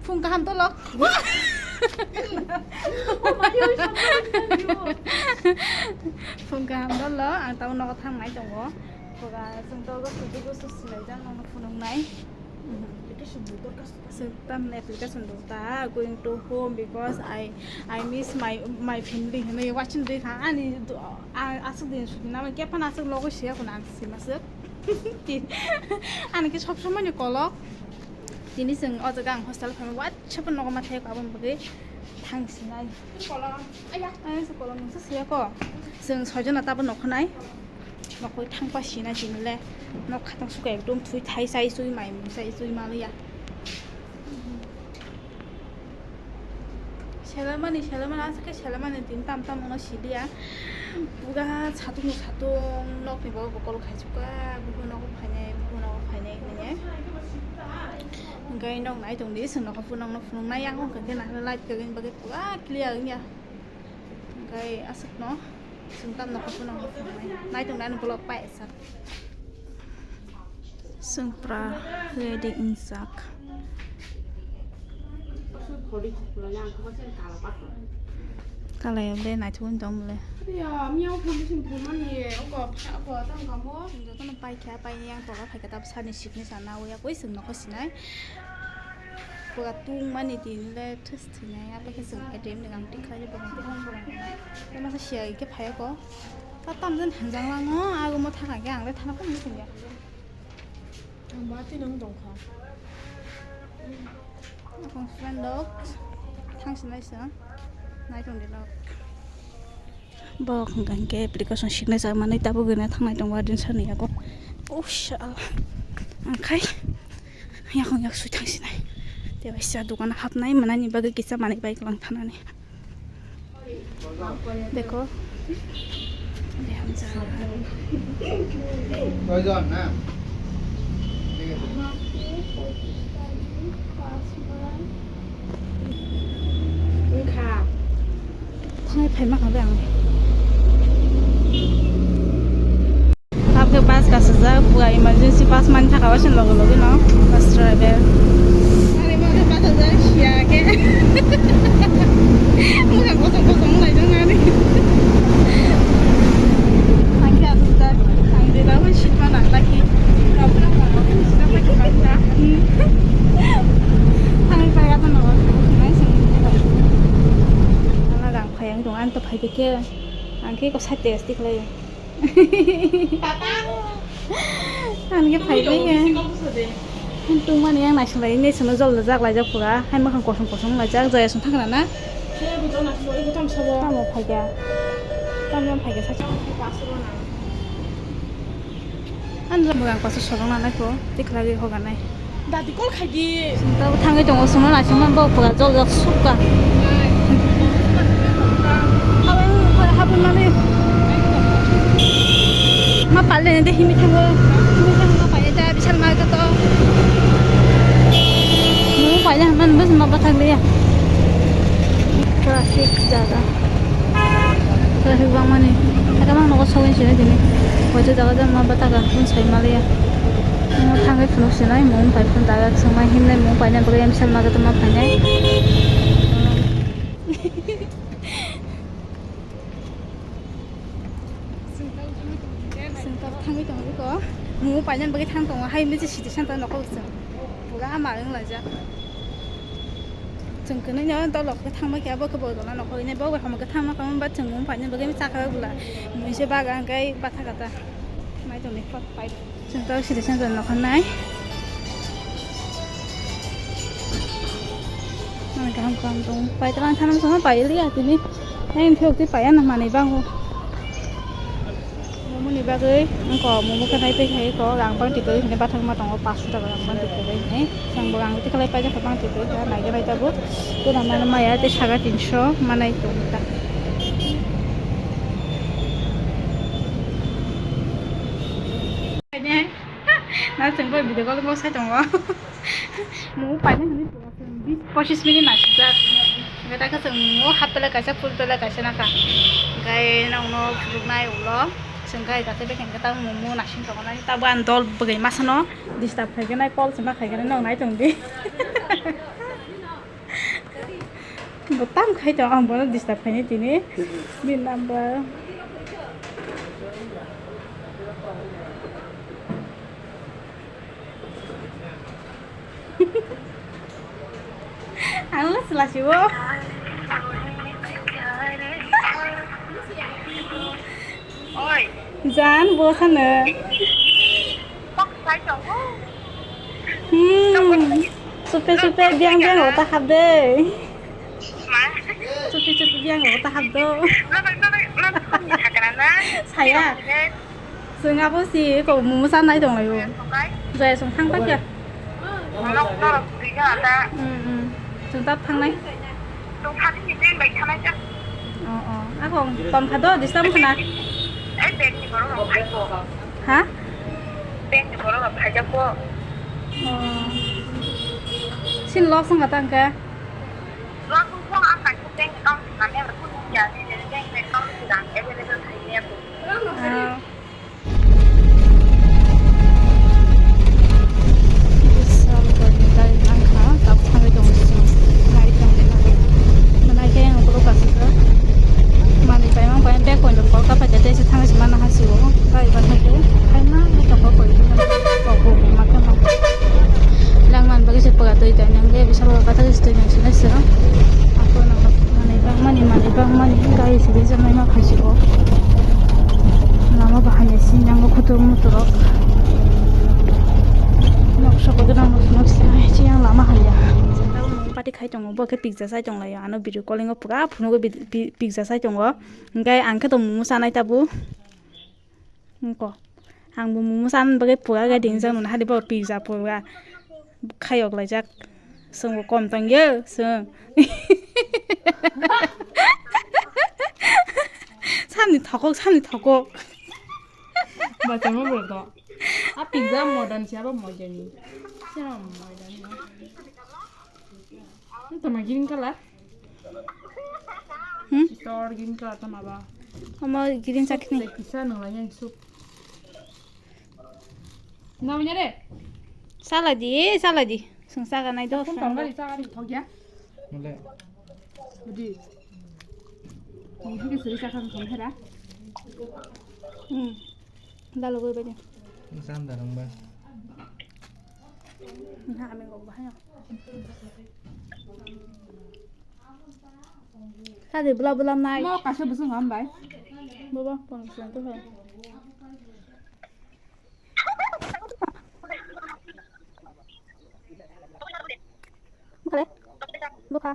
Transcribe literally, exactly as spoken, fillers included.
Phung kaham tolok. Phung kaham tolok, ang tamo nogo thangnai tongo. Pura chwng to go sudu go susi lai jang nono phunuknai. Application bo dorkar. So, tamni application bo ta going to home because I, I miss my, my family hinwi waching dui kha. Ani do-, a-, aswk din suti nama khe phano aswk logo siya kono ang simaswk. Ani khe sob somoi ni kolok. Tini chwng o jaga ang hostel phai wachapa nogo ma thai ko aboni bagwi thang sinai. Ai, se kolom nungsa siya ko. Chwng soijona tabo nokho nai. Nokho thangpa sinai tini le. Nok khatang suka ekdom thui thai sai sui mai mung sai sui ma liya. Selamani, selamani, aswk khe selamani tini tam tam wngno siliya. Pura satung satung nokni bo bokol khaichukha, buphang nogo phainai, buphang nogo phainai hinwi. Hwnkhe nok nai tongdi, chwng nokho phunuknai, yang wngkha khe nahale light kwrwini bagwi pura clear wngya. Hwnkhe aswkno chwng tam nokho phunuknai, nai tongdi ani vlog pai sak. Chwng pura ready wngjak. Kalai o ble naithok wng tong ble. Jotono paikha, paini yang tola phaikha, tab sani sikni sana o yakwi chwng nokho sinai. Pura tungmani tini le thwsthwinai, abo khe chwng A T M ni ang tikhlai bo. Tei masa siya khe phai ko. Ta tamjani thangjak lango, ago mo thangkha khe ang le thangna phano singya. Ang ba tini wng tongkha. Akong friend rok thangsinai se, nai tongdi rok. Bo hwnkha hwnkhe application signature manwi tabuk gwnwi thangnai tongo adin sani yago. Usha. Angkhai yakung yak sui thangsinai. Tei waisa dokan hapnai manani bagwi kisa manwi bai kwlang thanani. Deko. Koi jon na? Thik ase. Wngkha. Thangwi phaima kha bai ang. Tabukhe bus kasijak, pura emergency bus mani thaka waisa loge loge no bus driver. Ani bagwi bus ajak siya khe. Mura kosong kosong wnglaijak nani. Thangkhe asijak, thangde tabuk sitma nanglaki. Thangwi pai ato nogo thangwi sinai sengwi. Ala rang phai ang tong, ani to phaide khe, ang khe ko side test khlai. Ang khe phai bai khe. Tungmani yang naising lai, ini sono jol jak lai jak pura, hai makhang kosong kosong lai jak, jaya song thang na na. Tamo phai khe, tamo phai khe sa. Ang jang bwrang pasu sorong nanai ko, tikhlagwi hoganai. Dadi call khaidi. Tabo thangwi tongo, songno naisingma bo pura jol jak sukha. Habun mani. Ma paile ne de himi thango. Himi thango ma paile ta bisal ma to. Mo paile haman bas ma bathang liya. Traffic jaga. Traffic bangmani. Eka mang nogo sogin sini dini. Hoito jaga jang ma bataka hwn sai maliya. Mo thangwi phunuk sinai, mung pai phun daga songma himnai, mung painai bagwi M sal ma gotoma phainai. Sengkar thangwi tongo bwkha. Mung painani bagwi thang tongo, hai miji city center nokho chwng. Pura ama wng laijak. Chwng kwnwi no dolok khe thangma khe abo khe bo dona nokho ini bo bai hamo khe thangma kha ba chwng mung painani bagwi chakha bwla. Mungse baga hwnkhe batha kata. Nai tongni pot pipe. Chwng tei siri chwng tong nokha nai. Nang kaham kaham tong. Pai tong thang sama pai liya tini. Nang phiyok twi paiya na manwi bango. Momo ni bagwi wngkha momo khe nai twi khai ko rang bang twi kwrwi hwnwi bathang ma tongo paanch sho taka rang bang twi kwrwi hwnwi. Chwng bo rang twi khlai paijak kha bang twi kwrwi kha nai khe nai tabuk. Pura mano maya tei saka tin sho manai tong kha. Na chwng bai video call bo sai tongo. Mo paina hwnwi pura chwng bis pochis minute naisijak. Hwnkhe ta khe chwng mo half pela kaisa full pela kaisa nakha. Hwnkhe nokno phunuknai ulo chwng gai kate bekheng khe ta mo mo naising tongo nai. Tabuk ani dol bwgwi masano disturb khaikhe nai call se ma khaikhe nai nok nai tongdi. Bo tam khai tong, ang bono disturb khaini tini. Bini number. Ang la sila sibo. Oi. Jan, bo sano. Kok sai tongo. Hmm. Supe supe biang biang rota hap de. Ma. Supe supe biang rota hap do. Nang, nang, nang, nang, nang, nang, nang. Saya. Chwng abo si ko mumu sanai tong laio. Jaya chwng thang pakya. Nok norok twi kha da. Hmm, hmm. Chwng ta thangnai. Chwng thani ni train bai thanai ta. Oh, oh. Ako ton kha do disturb khna. Ai bank ni borok rok phai ko. Ha? Bank ni borok rok phai jak ko. Oh. Sin loss wngkha ta hwnkhe? Loss wngkha, ang kaisa bank account swnam ya, kunu ya, bank account swnam available khai ya. Ah. Bisal gari gari thangkha, tabuk thangwi tongo chwng. Gari thangwi tongo. Manai khe ang ukuluk kasijak. Manwi paimang bai bag poino kol kaphai khe tei se thangwi se mana hasiwo. Gari bathai khe kaima tongkha koi khe. Kok kok ma khe ma. Langmani bagwi se pwra twi tong nang le, bisalo bathai se twi nang sinai se. Ako nang manwi bangmani, manwi bangmani gari se rijak naima khaisio. Lama bahai ni sini ang kutung muturok. Nok soko gana nok nok sinai si ang lama haya. Party khai tongo, bo khe pizza sai tong laio. Ano video calling o pura phunukgo pi-, pi-, pizza sai tongo. Hingke ang khe to mumu sanai tabuk. Hingko. Ang bo mumu san bagwi pura ga dingjak nuna hadi bo pizza pura. Khayok laijak. Chwng bo kom tong yo, chwng. Samni thokok, samni thokok. Bachama bro to. A pizza modern siya ba modern ni. Siya modern ni. Tama green color? Hmm? Store green color tama ba? Omo green chakni. Kisa nang lai yang soup. Namanya re? Saladi, saladi. Sung saga nai do. Phone tong gari saga di thok ya. Mole. Di. Ini ke suri saga thong hera. Hmm. Dalo goi bani. Sam darang ba. Nah, ame gok bahaya. Tadi bula bula nai. Mau kasih busung ham bai. Bobo, pon busung tu hai. Bukale? Bukha.